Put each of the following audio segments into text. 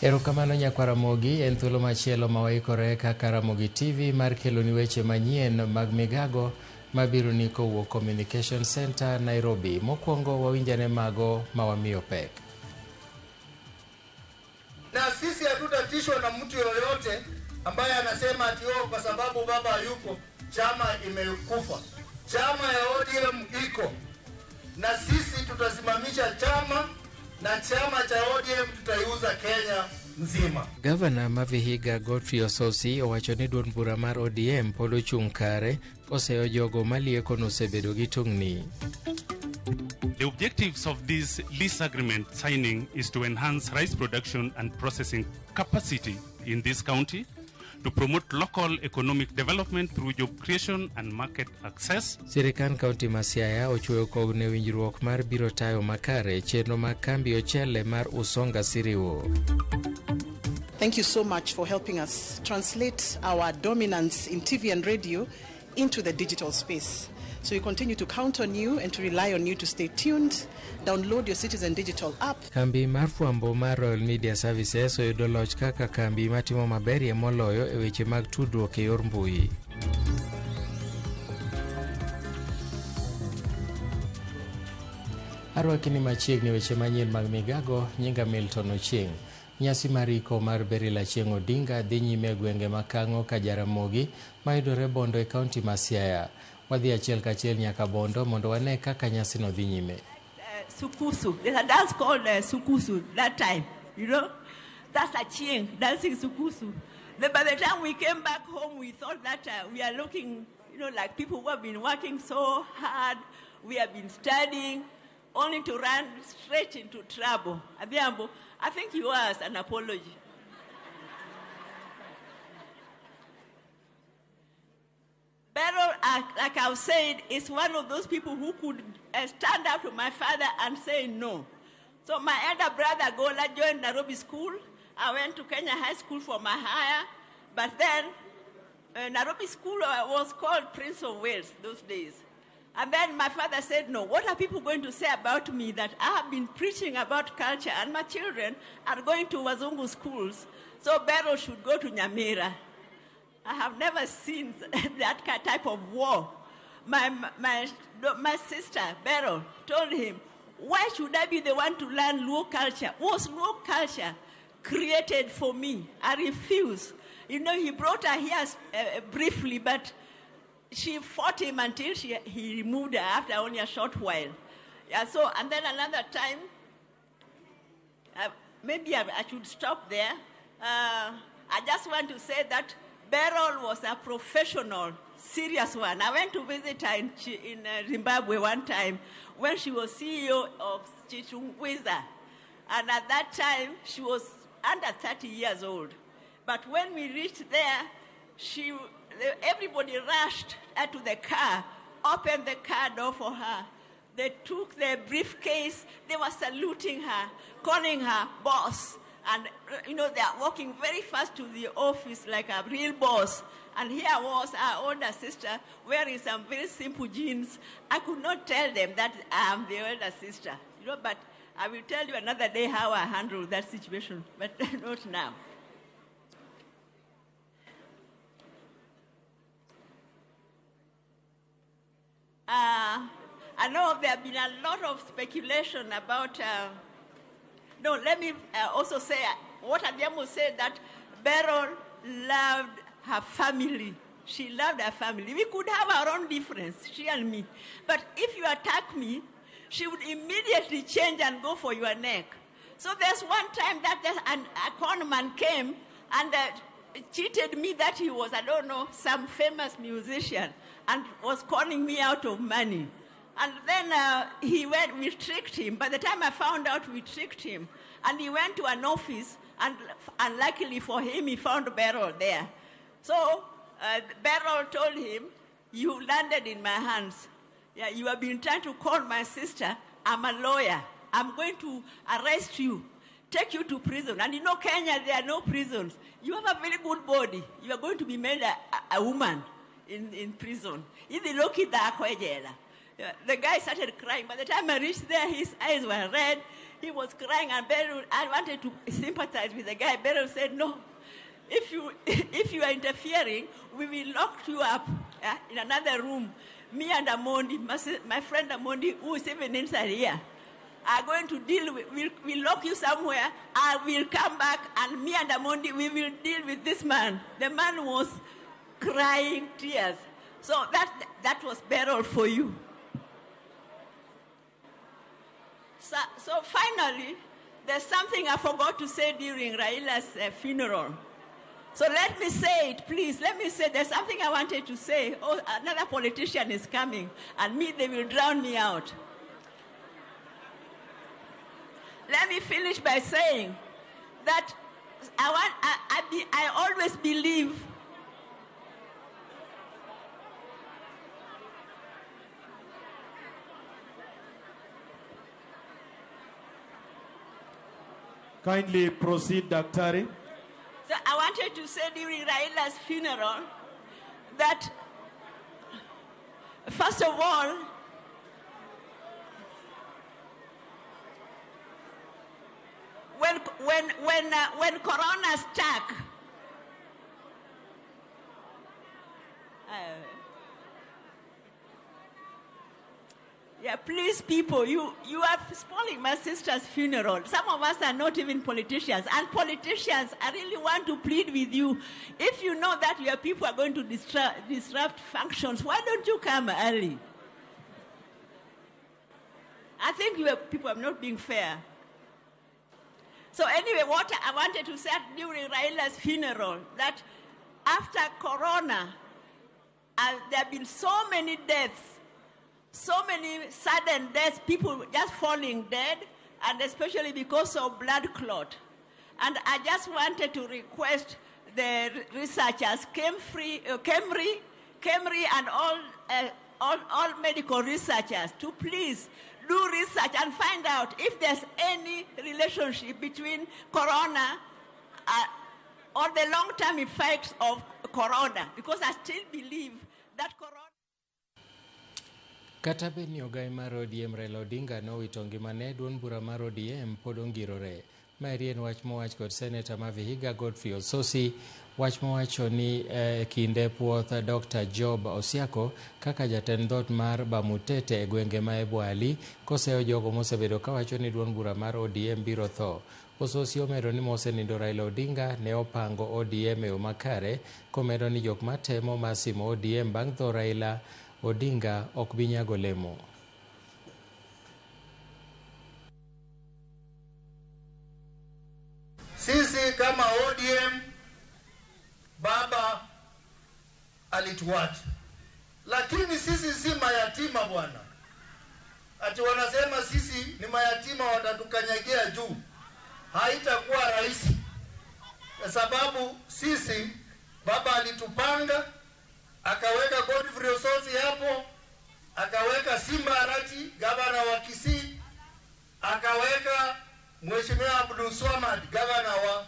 Erokamano nyakwar Ramogi, en thuolo machielo ma waikore kaka Ramogi TV mar keloni weche manyien mag migago mabiro ni kowuok Communication Center Nairobi. Mokwongo wawinjane mago ma wamiyo pek. Na sisi hatutatishwa na mtu yoyote ambaye anasema ati oh, kwa sababu baba hayupo chama imekufa. Chama ya ODM iko na sisi, tutasimamisha chama na chama cha ODM tutaiuza Kenya nzima. Gavana ma Vihiga Godfrey Osotsi owacho ni duond bura mar ODM pod ochung' kare koseyo jogo malieko nosebedo gi tungni. The objectives of this lease agreement signing is to enhance rice production and processing capacity in this county, to promote local economic development through job creation and market access. Sirikand kaunti ma Siaya ochuoyo kogno e winjruok mar biro tayo makare chenro mag kambi ochele mar Usonga Siriwo. Thank you so much for helping us translate our dominance in TV and radio into the digital space. So we continue to count on you and to rely on you to stay tuned. Download your Citizen Digital app. Kambi mar fwambo mar Royal Media Services oyudo loch kaka kambi matimo maberie moloyo e weche mag tudruok e yor mbui. Arwaki ni machiegni weche manyien mag migago, nyinga Milton Ochieng'. Nyasi mar iko mar Beryl Achieng' Odinga dhi nyime e gwenge ma Kang'o ka Jaramogi mayudore Bondo e kaunti ma Siaya. Wadhi achiel kachiel nyaka Bondo mondo wane kaka nyasino dhi nyime. Sukusu. There's a dance called Sukusu that time. That's Achieng dancing Sukusu. Then by the time we came back home, we thought that we are looking like people who have been working so hard, we have been studying, only to run straight into trouble. Adhiambo, I think you owe us an apology. Beryl, like I've said, is one of those people who could stand up to my father and say no. So my elder brother Gola joined Nairobi School. I went to Kenya High School for my higher, but then Nairobi School was called Prince of Wales those days. And then my father said, no, what are people going to say about me that I have been preaching about culture and my children are going to Wazungu schools, so Beryl should go to Nyamira. I have never seen that type of war. My sister, Beryl, told him, why should I be the one to learn Luo culture? Was Luo culture created for me? I refuse. He brought her here briefly, but she fought him until he removed her after only a short while. And then another time, maybe I should stop there. I just want to say that Beryl was a professional, serious one. I went to visit her in Zimbabwe one time when she was CEO of Chitungwiza. And at that time, she was under 30 years old. But when we reached there, everybody rushed to the car, opened the car door for her. They took their briefcase. They were saluting her, calling her boss. And they are walking very fast to the office like a real boss. And here was our older sister wearing some very simple jeans. I could not tell them that I'm the older sister, but I will tell you another day how I handled that situation, but not now. I know there have been a lot of speculation about... No, let me also say what Adhiambo said, that Beryl loved her family. She loved her family. We could have our own difference, she and me. But if you attack me, she would immediately change and go for your neck. So there's one time that a con man came and cheated me that he was, I don't know, some famous musician and was conning me out of money. And then we tricked him. By the time I found out, we tricked him. And he went to an office, and unluckily for him, he found Beryl there. So Beryl told him, you landed in my hands. Yeah, you have been trying to call my sister. I'm a lawyer. I'm going to arrest you, take you to prison. And you know, Kenya, there are no prisons. You have a very good body. You are going to be made a woman in prison. The guy started crying. By the time I reached there, his eyes were red. He was crying, and Beryl, I wanted to sympathize with the guy. Beryl said, no, if you are interfering, we will lock you up in another room. Me and Amondi, my friend Amondi, who is even inside here, are going to deal with, we'll lock you somewhere. I will come back, and me and Amondi, we will deal with this man. The man was crying tears. So that was Beryl for you. So finally, there's something I forgot to say during Raila's funeral. So let me say it, please. Let me say there's something I wanted to say. Oh, another politician is coming, and me, they will drown me out. Let me finish by saying that I always believe Kindly proceed, Daktari. So I wanted to say during Raila's funeral that, first of all, when Corona struck, yeah, please, people, you are spoiling my sister's funeral. Some of us are not even politicians. And politicians, I really want to plead with you. If you know that your people are going to disrupt functions, why don't you come early? I think your people are not being fair. So anyway, what I wanted to say during Raila's funeral, that after Corona, there have been so many deaths, so many sudden deaths, people just falling dead, and especially because of blood clot. And I just wanted to request the researchers, KEMRI and all medical researchers to please do research and find out if there's any relationship between corona or the long-term effects of corona, because I still believe that corona... Kata bed ni ogai mar ODM Raila Odinga nowito ngimane, duond bura mar ODM pod ongirore. Maeri en wach mowach kod Seneta ma Vihiga Godfrey Ossosi, wach mowacho ni kinde puoth Dr. Job Osiako kaka jatend dhoot mar Bamutete e gwenge ma Ebwali, koseyo jogo mosebedo kawacho ni duond bura mar ODM biro tho. Ossosi omedo ni mosenindo Raila Odinga ne opango ODM e yo makare, komedo ni jok matemo mar simo ODM bang' tho Raila Odinga ok bi nyago lemo. Sisi kama ODM, baba alituacha, lakini sisi si mayatima bwana. Ati wanasema sisi ni mayatima, watatukanyagia juu. Haitakuwa rahisi, kwa sababu sisi baba alitupanga, akaweka Godfrey Ossosi hapo, akaweka Simba Arati gavana wa Kisii, akaweka Mheshimiwa Abdul Swamad gavana wa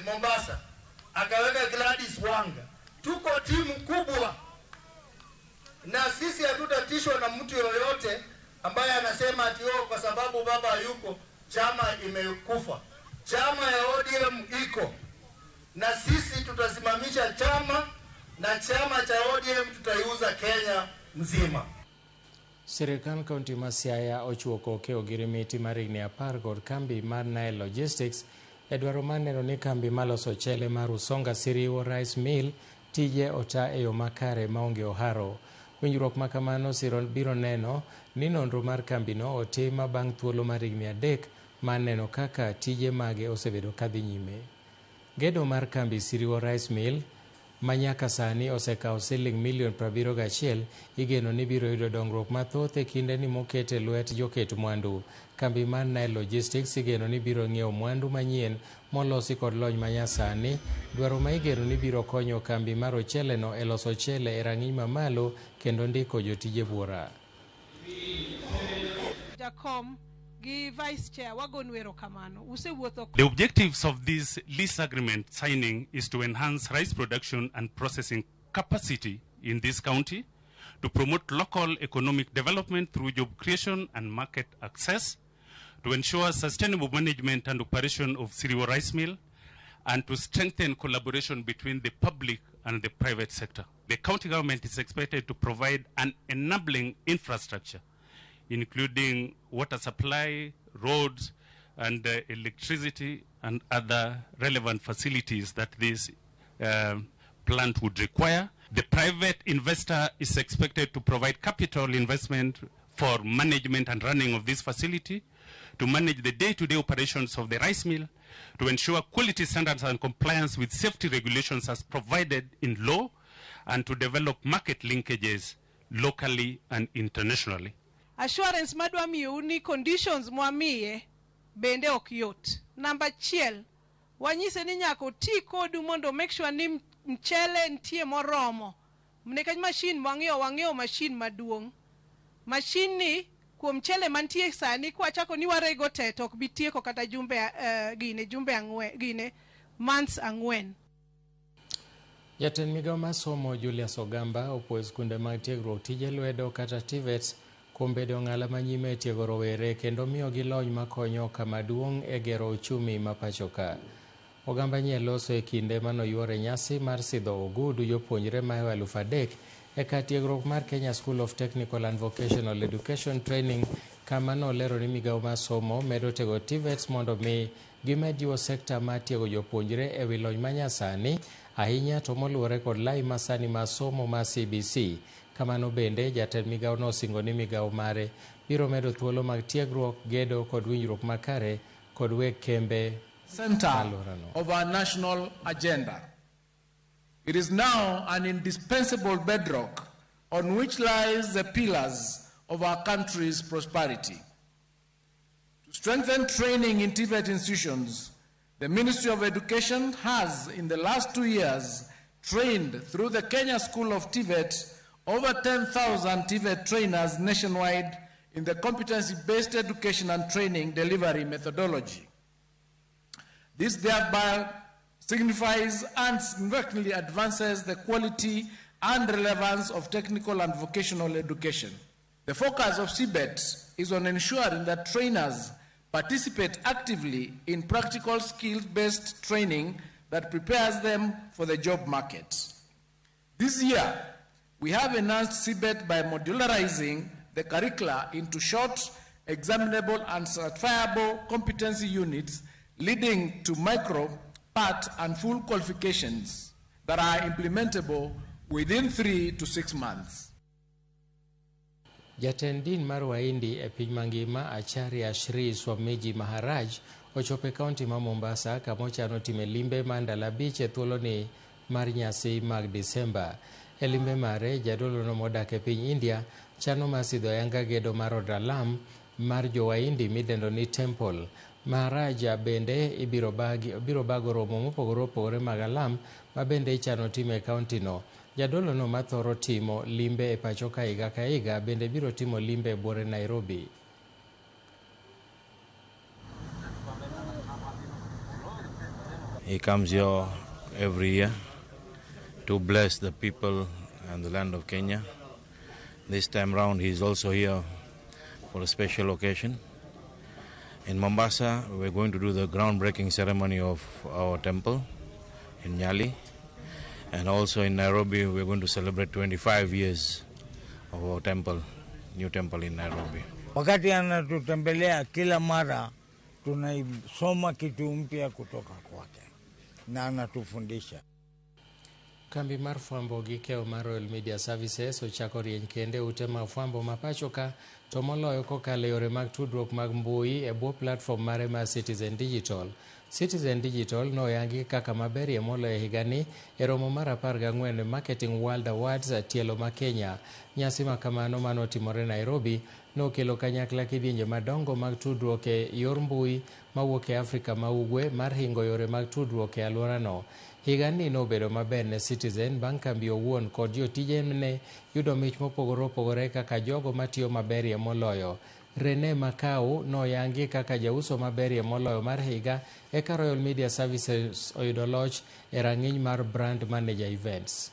Mombasa, akaweka Gladys Wanga. Tuko timu kubwa, na sisi hatutatishwa na mtu yoyote ambaye anasema ati kwa sababu baba yuko chama imekufa. Chama ya ODM iko, na sisi tutasimamisha chama, na chama cha ODM tutaiuza Kenya mzima. Sirikal kaunti ma Siaya ochiwo koke ogirimiti mar higni 10 kod kambi mar Nile Logistics e dwaro mar neno ni kambi maloso ochele mar Usonga Siriwo Rice Mill tije ota e yo makare maonge oharo. Winjruok ma kamano biro neno ni nonro mar kambino otim bang' thuolo mar higni 3 mar neno kaka tije mage osebedo kadhi nyime. Gedo mar kambi Siriwo Rice Mill ma nyaka sani osekawo siling milion 71 igeno ni biro yudo dongruok mathoth e kinde ni moket e lwet joket mwandu. Kambi mar Nile Logistics igeno ni biro ng'iewo mwandu manyien molosi kod lony manyasani, dwaro ma igeno ni biro konyo kambi mar ocheleno e loso ochele e rang'iny mamalo kendo ndiko jotije buora. Jakom gi vice chair wagonu erokamano. Usewuotho. The objectives of this lease agreement signing is to enhance rice production and processing capacity in this county, to promote local economic development through job creation and market access, to ensure sustainable management and operation of Siriwo Rice Mill, and to strengthen collaboration between the public and the private sector. The county government is expected to provide an enabling infrastructure, including water supply, roads, and electricity, and other relevant facilities that this plant would require. The private investor is expected to provide capital investment for management and running of this facility, to manage the day-to-day operations of the rice mill, to ensure quality standards and compliance with safety regulations as provided in law, and to develop market linkages locally and internationally. Assurance madwa miyou ni conditions mwamiye bende ok yot. Namba achiel, wanyise ni nyaka oti kodu mondo make sure ni mchele nitie moromo. Nikech machine mwang'iewo, wang'iewo machine maduong'. Machine ni kuom mchele mantie sani kwachako ni warego te to ok bi tieko kata jumbe gine jumbe ang'wen gine months 4. Jatend migao mar somo Julius Ogamba opuoyo skunde mag tiegruok tije lwedo kata TVETs kuom bedo ng'ala manyime e tiego rowere kendo miyogi lony makonyo kama duong' e gero uchumi ma pacho ka. Ogamba nyie loso e kinde manoyuore nyasi mar sidho ogudu jopuonjre mahewo 3000 e kar tiegruok mar Kenya School of Technical and Vocational Education Training, kama nolero ni migao mar somo medo tego TVETs mondo mi gimed jiwo sekta mar tiego jopuonjre e wi lony manyasani ahinya to moluwore kod lai masani mar somo mar CBC. Kamano bende jatend migao nosingo ni migao mare biro medo thuolo mag tiegruok, gedo kod winjruok makare kod weg kembe center alworano. of our national agenda. It is now an indispensable bedrock on which lies the pillars of our country's prosperity. To strengthen training in TVET institutions, the Ministry of Education has, in the last 2 years, trained through the Kenya School of TVET over 10,000 TVET trainers nationwide in the competency-based education and training delivery methodology. This thereby signifies and significantly advances the quality and relevance of technical and vocational education. The focus of CBET is on ensuring that trainers participate actively in practical skills-based training that prepares them for the job market. This year, we have enhanced CBET by modularizing the curricula into short, examinable, and certifiable competency units, leading to micro, part, and full qualifications that are implementable within 3 to 6 months. Jatend din mar Waindi e piny mangima Acharya Shri Swamiji Maharaj ochopo e kaunti ma Mombasa kama ochano time limbe mar ndalo 5 e thuoloni mar nyasi mag Disemba. E limbe mare, jadolono modak e piny India chano mar sidho ayanga gedo mar od alam mar jo-Waindi midendo ni Temple. Maharaja bende ibiro bago romo mopogore opogore mag alam ma bende ichano timo e kaunti no. Jadolono mathoro timo limbe e pacho ka higa ka higa bende biro timo limbe e buore Nairobi. He comes here every year to bless the people and the land of Kenya. This time round he is also here for a special occasion. In Mombasa, we're going to do the groundbreaking ceremony of our temple in Nyali. And also in Nairobi, we're going to celebrate 25 years of our temple, new temple in Nairobi. Wakati anatutembelea kila mara, tunaisoma kitu mpya kutoka kwake na anatufundisha. Kambi mar fwambo gi kewo mar Royal Media Services ochako rieny kende ute mag fwambo ma pacho ka to moloyo kokalo e yore mag tudruok mag mbui e bwo platform mare mar Citizen Digital. Citizen Digital noyangi kaka maberie moloyo e higani e romo mar 14 Marketing World Awards tielo ma Kenya. Nyasi ma kamano manotimore Nairobi nokelo kanyakla kidienje madongo mag tudruok e yor mbui mawuok e Afrika ma Ugwe mar hingo yore mag tudruok e alworano. Higani nobedo maber ne Citizen bang' kambi owuon kod jotijene yudo mich mopogore opogore kaka jogo matiyo maberie moloyo. Rene Makau noyangi kaka jauso maberie moloyo mar higa eka Royal Media Services oyudo loch e rang'iny mar Brand Manager Events.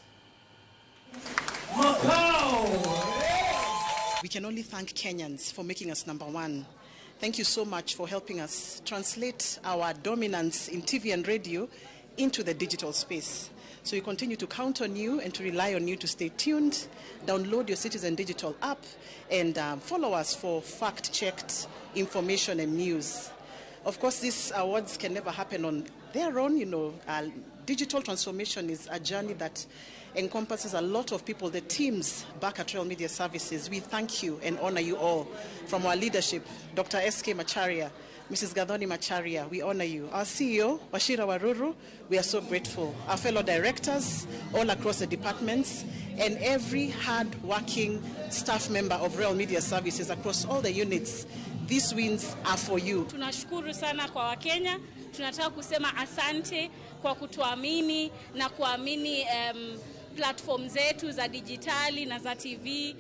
We can only thank Kenyans for making us number one. Thank you so much for helping us translate our dominance in TV and radio into the digital space. So we continue to count on you and to rely on you to stay tuned, download your Citizen Digital app, and follow us for fact-checked information and news. Of course, these awards can never happen on their own. You know, digital transformation is a journey that encompasses a lot of people, the teams back at Royal Media Services. We thank you and honor you all. From our leadership, Dr. S.K. Macharia, Mrs. Gathoni Macharia, we honor you. Our CEO, Wachira Waruru, we are so grateful. Our fellow directors all across the departments, and every hard-working staff member of Royal Media Services across all the units, these wins are for you. Tunashukuru sana kwa Wakenya. Tunataka kusema asante kwa kutuamini na kuamini platform zetu za dijitali na za TV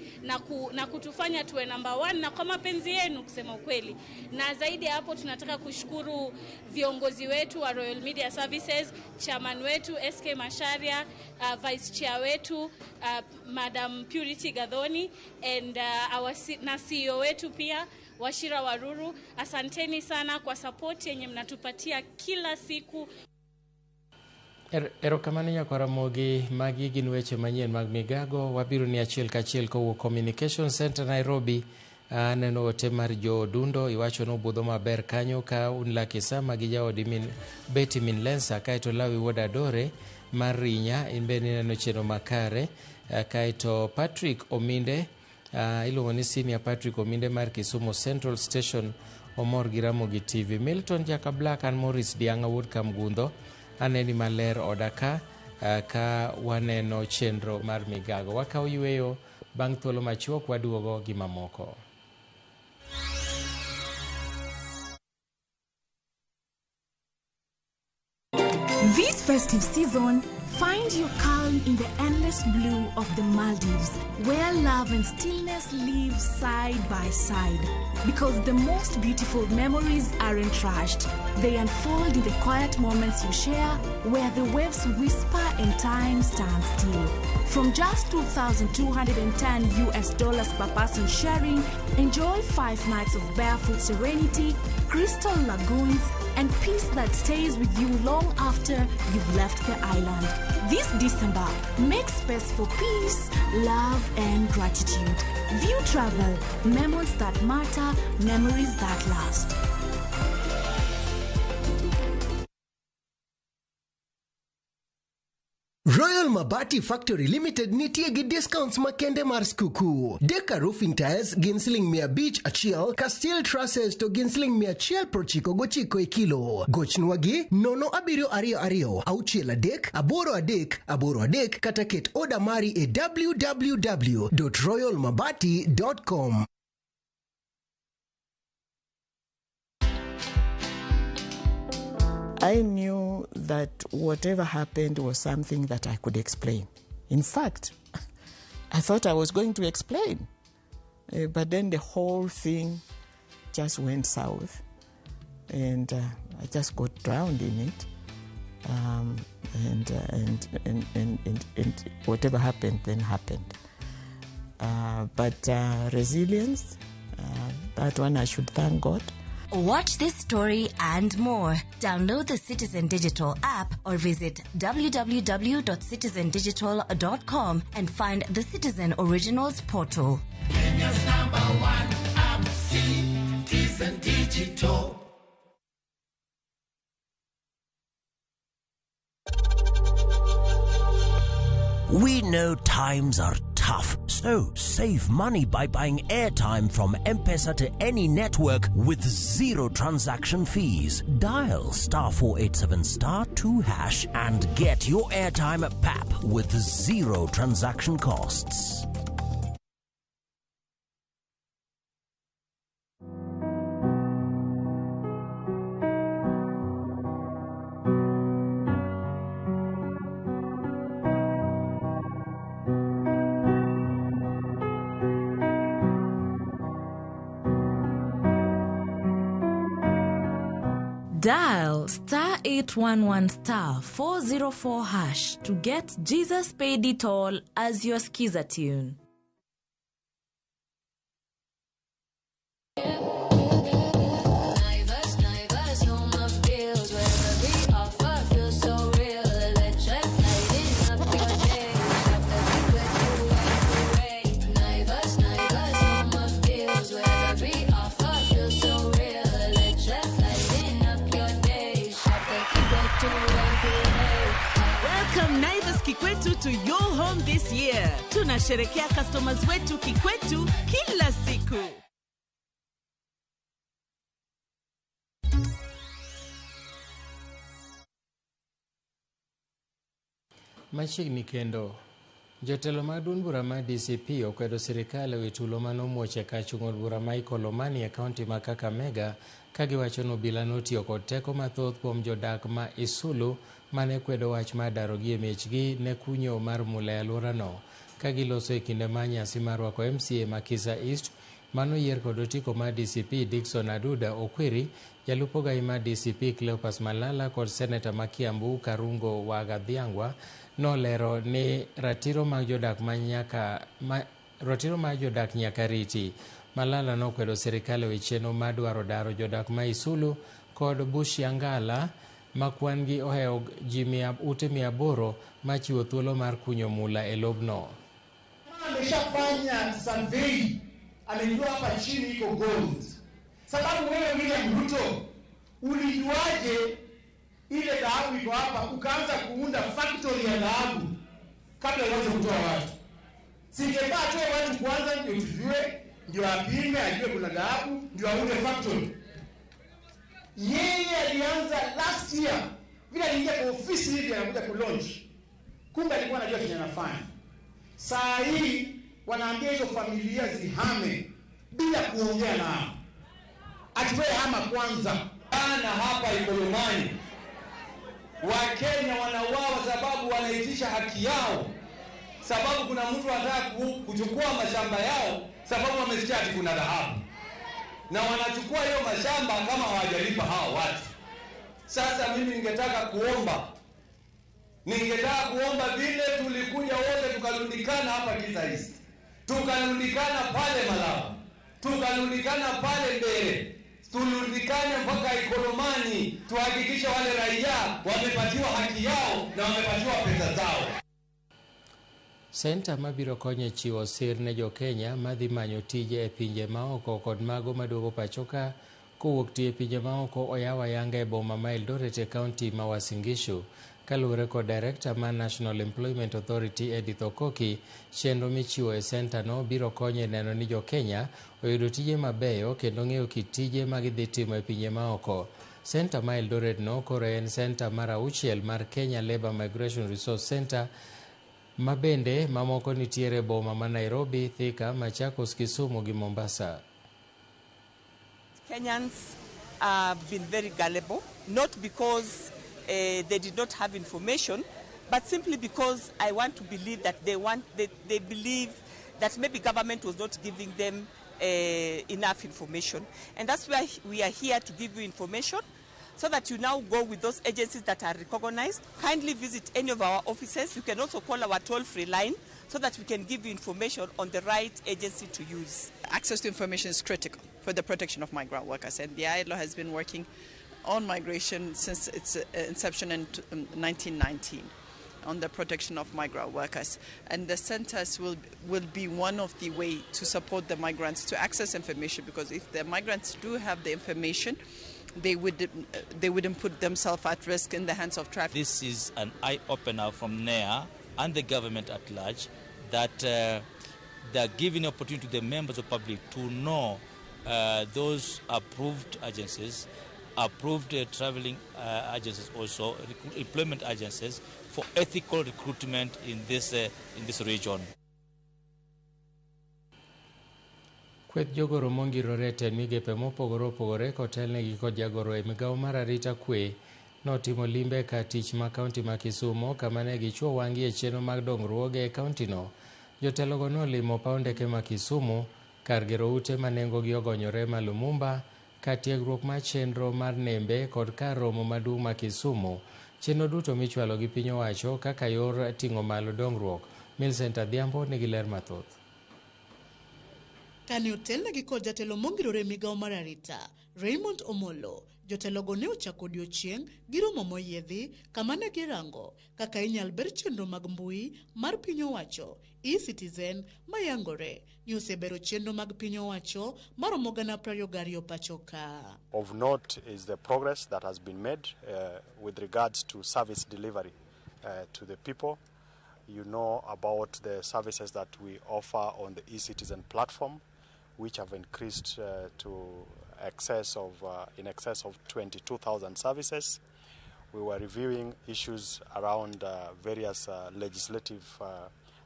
na kutufanya tuwe number 1 na kwa mapenzi yenu kusema ukweli. Na zaidi hapo tunataka kushukuru viongozi wetu wa Royal Media Services, chairman wetu SK Macharia, vice chair wetu Madam Purity Gathoni, and our na CEO wetu pia Wachira Waruru. Asanteni sana kwa support yenye mnatupatia kila siku. Erokamano nyakwaramogi, magi gin weche manyien mag migago. Wabiro ni achiel kachiel kowuok Communication Center Nairobi. Aneno ote mar jo Odundo, iwacho nobudho maber kanyo ka un Lucky Sama gi jaodi min Betty min Lensa, kaeto Lawi wuod Adore mar Rinya, in bende ineno chenro makare. Kaeto Patrick Ominde, iluongo ni Senior Patrick Ominde mar Kisumu Central Station, omor gi Ramogi TV. Milton Jaka Black and Morris Dianga wuod Kamgundho, aneni maler oda ka ka waneno chenro mar migago. Wakawo yweyo bang' thuolo machuok, waduogo gi mamoko. This festive season, find your calm in the endless blue of the Maldives, where love and stillness live side by side. Because the most beautiful memories aren't rushed. They unfold in the quiet moments you share, where the waves whisper and time stands still. From just $2,210 per person sharing, enjoy 5 nights of barefoot serenity, crystal lagoons, and peace that stays with you long after you've left the island. This December, make space for peace, love, and gratitude. View Travel, memories that matter, memories that last. Royal Mabati Factory Limited nitie gi discounts makende mar skuku. Deka roofing tiles gin siling 501, ka steel trusses to gin siling 199 e kilo. Gochnwa gi 0722 63 83 83 kata ket oda mari e www.royalmabati.com. I knew that whatever happened was something that I could explain. In fact, I thought I was going to explain. But then the whole thing just went south, and I just got drowned in it. And whatever happened, then happened. But resilience, that one I should thank God. Watch this story and more. Download the Citizen Digital app or visit www.citizendigital.com and find the Citizen Originals portal. Kenya's number one app, Citizen Digital. We know times are tough, so save money by buying airtime from M-Pesa to any network with zero transaction fees. Dial *487*2# and get your airtime PAP with zero transaction costs. Dial *811*404# to get Jesus Paid It All as your skiza tune. this year. Tunasherekea customers wetu kikwetu kila siku. Machiegni kendo jotelo mag duond bura mar DCP okwedo sirikal ewi tulo manomuoch e kar chung' od bura ma Ikolomani e kaunti ma Kakamega ka giwacho ni obila notiyo kod teko mathoth kuom jodak ma Isulu mane kwedo wach mar darogi e miechgi ne kunyo mar mula e alworano. Ka giloso e kinde mar nyasi mar rwako MCA ma Kisa East manoyier kod otiko mar DCP Dickson Aduda Okwiri, jalup ogai mar DCP Cleopas Malala kod seneta ma Kiambu Karungo wa Gathiangwa nolero ni ratiro mag jodak nyaka riti. Malala nokwedo sirikal ewi chenro mar dwaro daro jodak ma Isulu kod Bushiangala ma kwan gi ohewo ji ute 800 machiwo thuolo mar kunyo mula e lobno. Ameshafanya survey, amejua hapa chini iko gold. Sababu wewe William Ruto ulijuaje ile dhahabu iko hapa ukaanza kuunda factory ya dhahabu kabla uanze kutoa watu? Singefaa toe watu kwanza ndio tujue, ndio apime ajue kuna dhahabu, ndio aunde factory. Yeye alianza last year, vile aliingia kwa ofisi hivi anakuja ku launch. Kumbe alikuwa anajua chenye anafanya. Saa hii wanaambia hizo familia zihame bila kuongea nao. Atuwe hama kwanza. Ana hapa Ikolomani Wakenya wanauawa sababu wanaitisha haki yao, sababu kuna mtu anataka kuchukua mashamba yao, sababu wamesikia ati kuna dhahabu, na wanachukua hiyo mashamba kama hawajalipa hao watu. Sasa mimi ningetaka kuomba vile tulikuja wote tukalundikana hapa Kisa East, tukalundikana pale Malaba, tukalundikana pale Mbere, tulundikane mpaka Ikolomani, tuhakikishe wale raia wamepatiwa haki yao na wamepatiwa pesa zao. Senta mabiro konyo chiwo sir ne jo-Kenya madhi manyo tije e pinje maoko kod mago maduogo pachoka kowuok tiyo e pinje maoko oyaw ayanga e boma ma Eldoret e kaunti ma Uasin Gishu. Kaluwore kod Director mar National Employment Authority Edith Okoki, chenro michiwo e senta no biro konyo e neno ni jo-Kenya oyudo tije mabeyo kendo ng'eyo kit tije ma gidhi timo e pinje maoko. Senta ma Eldoret no koro en senta mar 6 mar Kenya Labour Migration Resource Centre, ma bende mamoko nitiere boma ma Nairobi, Thika, Machakos, Kisumu gi Mombasa. Kenyans have been very gullible, not because they did not have information, but simply because I want to believe that they believe that maybe government was not giving them enough information. And that's why we are here to give you information, so that you now go with those agencies that are recognized. Kindly visit any of our offices. You can also call our toll-free line so that we can give you information on the right agency to use. Access to information is critical for the protection of migrant workers, and the ILO has been working on migration since its inception in 1919 on the protection of migrant workers. And the centers will be one of the way to support the migrants to access information, because if the migrants do have the information, they wouldn't put themselves at risk in the hands of traffic. This is an eye-opener from NEA and the government at large that they're giving opportunity to the members of public to know those approved agencies, approved traveling agencies, also employment agencies for ethical recruitment in this region. Kweth jogoro mongirore e tend migepe mopogore opogore kotelnegi kod jagoro e migawo mar arita kwe notimo limbe kar tich ma kaunti ma Kisumu kama ne gichuo wang'gi e chenro mag dongruoge e kauntino. Jotelogo nolimo paw ndeke ma Kisumu, kar gero ute ma nengogi ogonyore ma Lumumba, kar tiegruok mar chenro mar nembe kod kar romo maduong' ma Kisumu. Chenro duto michwalo gi piny owacho kaka yor ting'o malo dongruok. Millicent Adhiambo nigi ler mathoth. Kane otelnegi kod jatelo mongirore e migawo mar arita, Raymond Omolo, jotelogo ne ochako odiochieng' gi romo moyiedhi kama ne girango kaka inyal ber chenro mag mbui mar piny owacho e-Citizen mayangore ni osebero chenro mag piny owacho maromo 22,000 pacho ka. Of note is the progress that has been made with regards to service delivery to the people. You know about the services that we offer on the eCitizen platform, which have increased to excess of in excess of 22,000 services. We were reviewing issues around various legislative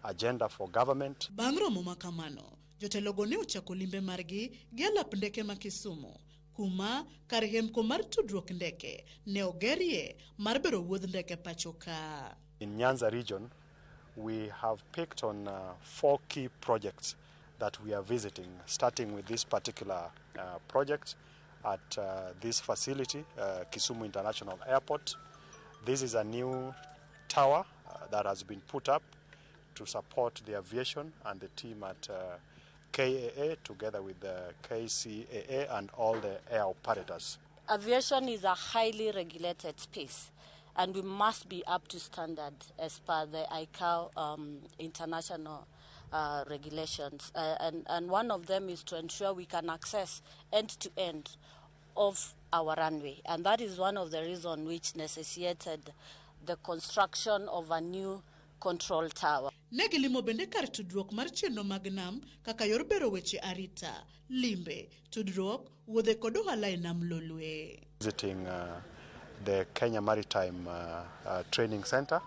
agenda for government. Bang' romo ma kamano, jotelogo ne ochako limbe margi gi alap ndeke ma Kisumu, kuma kar hemko mar tudruok ndeke ne ogerie mar bero wuodh ndeke pacho ka. In Nyanza region, we have picked on four key projects that we are visiting, starting with this particular project at this facility, Kisumu International Airport. This is a new tower that has been put up to support the aviation and the team at KAA together with the KCAA and all the air operators. Aviation is a highly regulated space, and we must be up to standard as per the ICAO international regulations. And one of them is to ensure we can access end to end of our runway. And that is one of the reasons which necessitated the construction of a new control tower. Ne gilimo bende kar tudruok mar chenro mag nam kaka yor bero weche arita, limbe, tudruok, wuodhe kod ohala e nam Lolwe. Visiting the Kenya Maritime Training Center,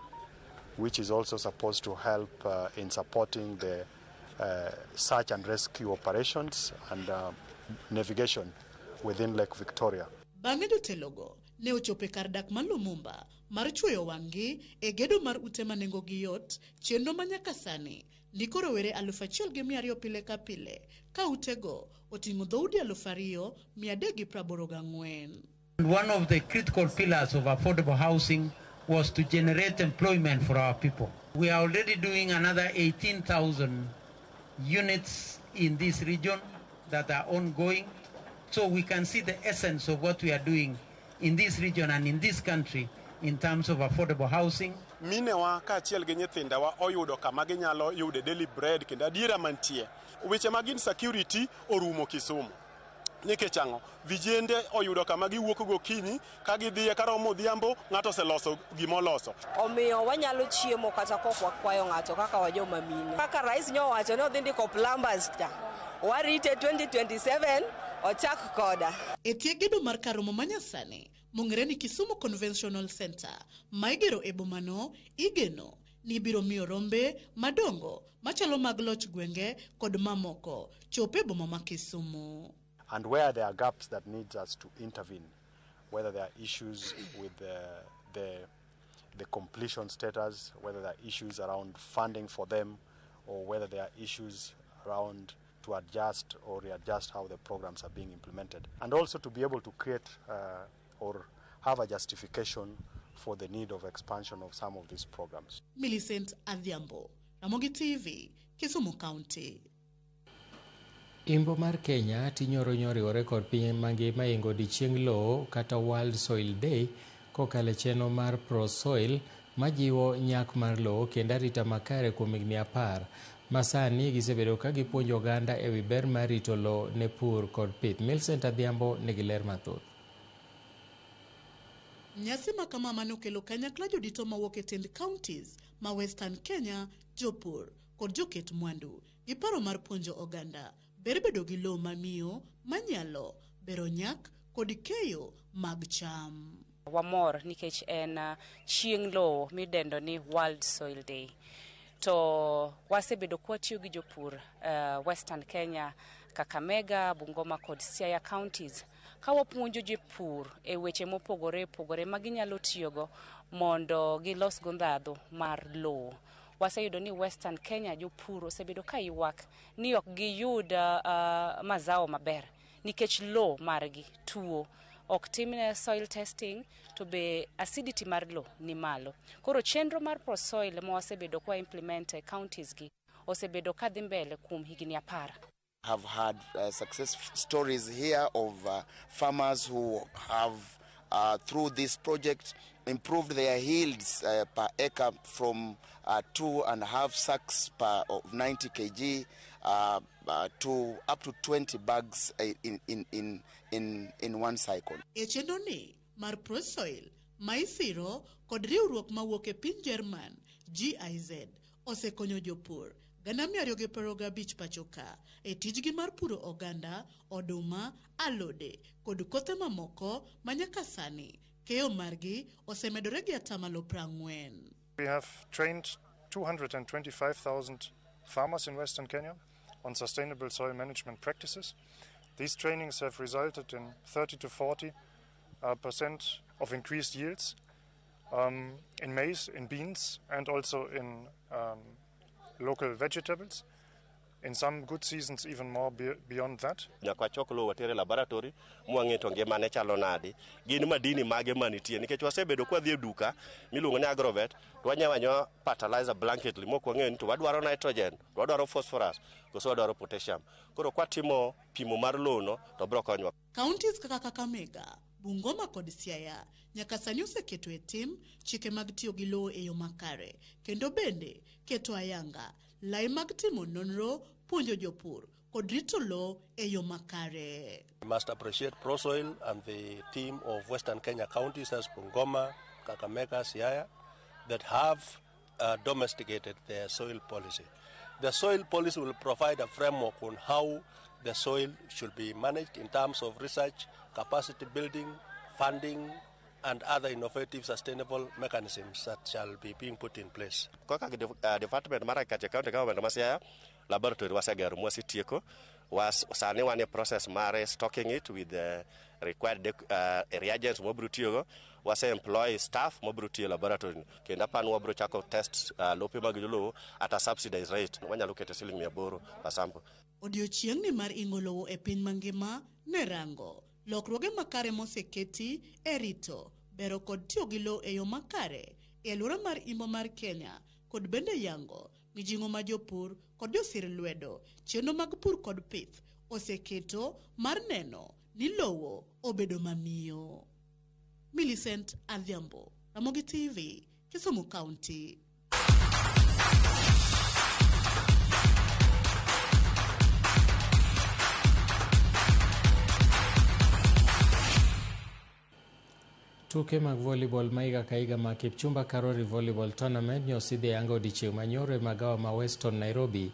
which is also supposed to help in supporting the search and rescue operations and navigation within Lake Victoria. Bang'e jotelogo ne ochopo e kar dak ma Lumumba mar chwoyo wang'gi e gedo mar ute ma nengogi yot, chenro ma nyaka sani ndiko rowere 1,200 pile ka pile ka utego oting'o dhoudi 2,384. One of the critical pillars of affordable housing was to generate employment for our people. We are already doing another 18,000 units in this region that are ongoing. So we can see the essence of what we are doing in this region and in this country in terms of affordable housing. Minewa kaachiel gi nyithindewa oyudo kama ginyalo yude daily bread kendo adiera mantie. Weche mag insecurity orumo Kisumu. Nikech ang'o? Vijende oyudo kama giwuok gokinyi ka gidhiye karomo odhiambo ng'ato oseloso gimoloso. Omiyo wanyalo chiemo kata kok wakwayo ng'ato kaka wajoma mine. Kaka rais nyowacho ni odhi ndiko plumbers cha. Warite 2027 ochak koda. E tie gedo mar kar romo manyasani mong'ere ni Kisumu Conventional Center ma igero e bomano igeno ni ibiro miyo rombe madongo machalo mag loch gwenge kod mamoko chop e boma ma Kisumu. And where there are gaps that needs us to intervene, whether there are issues with the completion status, whether there are issues around funding for them, or whether there are issues around to adjust or readjust how the programs are being implemented. And also to be able to create or have a justification for the need of expansion of some of these programs. Millicent Adhiambo, Ramogi TV, Kisumu County. Imbo mar Kenya tinyoro nyoriwore kod piny mangima e odiechieng lowo kata World Soil Day kokalo e chenro mar ProSoil majiwo nyak mar lowo kendo arita makare kuom higni 10 masani gisebedo ka gipuonjo oganda e wi ber mar rito lowo ne pur kod pith. Millicent Adhiambo nigi ler mathoth. Nyasi ma kama mane okelo kanyakla jodito mawuok e tend counties ma Western Kenya, jopur kod joket mwandu gi paro mar puonjo oganda ber bedo gi lowo mamiyo manyalo bero nyak kod keyo mag cham. Wamor nikech en chieng' lowo midendo ni World Soil Day. To wasebedo kwatiyo gi jopur Western Kenya, Kakamega, Bungoma kod Siaya counties ka wapuonjo jopur e weche mopogore opogore ma ginyalo tiyogo mondo gilos go ndhadhu mar lowo. Waseyudo ni Western Kenya jopur osebedo ka ywak ni ok giyud mazao maber nikech lowo margi tuo. Ok timne soil testing to be acidity mar lowo ni malo. Koro chenro mar ProSoil ma wasebedo kwa implement e counties gi osebedo ka dhi mbele kuom higni 10. Have had success stories here of farmers who have, through this project, improved their yields per acre from 2.5 sacks per of 90 kg to up to 20 bags in one cycle. E chenro ni mar ProSoil ma isiro kod riwruok mawuok e piny Jerman GIZ osekonyo jopur 225 pacho ka e tijgi mar puro oganda, oduma, alode kod kothe mamoko ma nyaka sani keyo margi osemedore gi 40%. We have trained 225,000 farmers in Western Kenya on sustainable soil management practices. These trainings have resulted in 30 to 40% of increased yields in maize, in beans, and also in local vegetables. In some good seasons, even more beyond that. Nyaka wachok lowo water e laboratory mwang'e to ngimane chalo nadi, gin madini mage manitie, nikech wasebedo kwadhi e duka miluongo ni agrovet to wanyiewo anyiewa fertilizer blanketly mok wang'eyo ni to wadwaro nitrogen, to wadwaro phosphorus koso wadwaro potassium. Koro kwatimo pimo mar lowo no to biro konyowa. Counties kaka Kakamega, Bungoma kod Siaya nyaka sani oseketo e tim chike mag tiyo gi lowo e yo makare kendo bende keto ayanga lai mag timo nonro, puonjo jopur kod rito lowo e yo makare. We must appreciate ProSoil and the team of Western Kenya counties as Bungoma, Kakamega, Siaya that have domesticated their soil policy. The soil policy will provide a framework on how the soil should be managed in terms of research, capacity building, funding, and other innovative sustainable mechanisms that shall be being put in place. Kaka department mar agriculture county government ma Siaya, laboratory wasegero mwasetieko, sani wan e process mar stocking it with the required reagents mwabiro tiyogo, wase employ staff mwabiro tiyo e laboratory no. Kendo apani wabiro chako test lope mag jolowo at a subsidized rate, wanyalo keto siling 800 per sample. Odiochieng'ni mar ing'o lowo e piny mangima ne rango lokruoge makare moseketi e rito bero kod tiyo gi lowo e yo makare e alwora mar imbo mar Kenya kod bende yango mijing'o ma jopur kod josir lwedo chenro mag pur kod pith oseketo mar neno ni lowo obedo mamiyo. Millicent Adhiambo, Ramogi TV, Kisumu County. Tuke mag volleyball ma higa ka higa ma Kipchumba Karori Volleyball Tournament ne osidhi e yanga odiechieng' manyoro e magawa ma Weston, Nairobi.